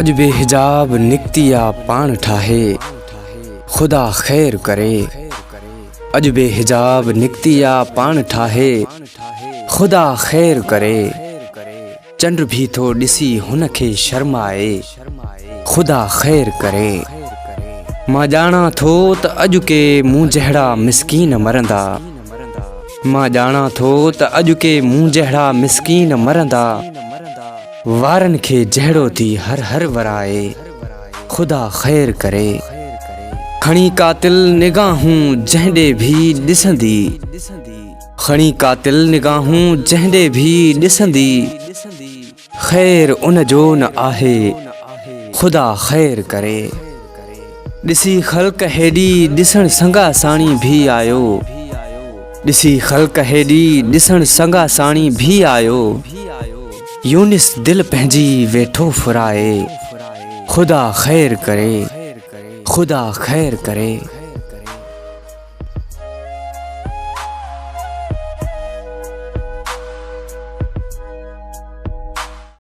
اڄ بي حجاب نڪتي آ پاڻ ٺاهي، خدا خير ڪري. اڄ بي حجاب نڪتي آ پاڻ ٺاهي، خدا خير ڪري. چنڊ ڀي ٿو ڏسي هن کي شرمائي، خدا خير ڪري. مان ڄاڻان ٿو ته اڄ ڪي مون جهڙا مسڪين مرندا. مان ڄاڻان ٿو ته اڄ ڪي مون جهڙا مسڪين مرندا. وارن کي جهڙو ٿي هر هر ورائي، خدا خير ڪري. کڻي قاتل نگاهون جنهن ڏي ڀي ڏسندي. کڻي قاتل نگاهون جنهن ڏي ڀي ڏسندي. خير ان جو نه آهي، خدا خير ڪري. ڏسي خلق هيڏي ڏسڻ سنگا ساڻي ڀي آيو. ڏسي خلق هيڏي ڏسڻ سنگا ساڻي ڀي آيو. يونس دل پنهنجي ويٺو ڦرائي، خدا خير ڪري، خدا خير ڪري.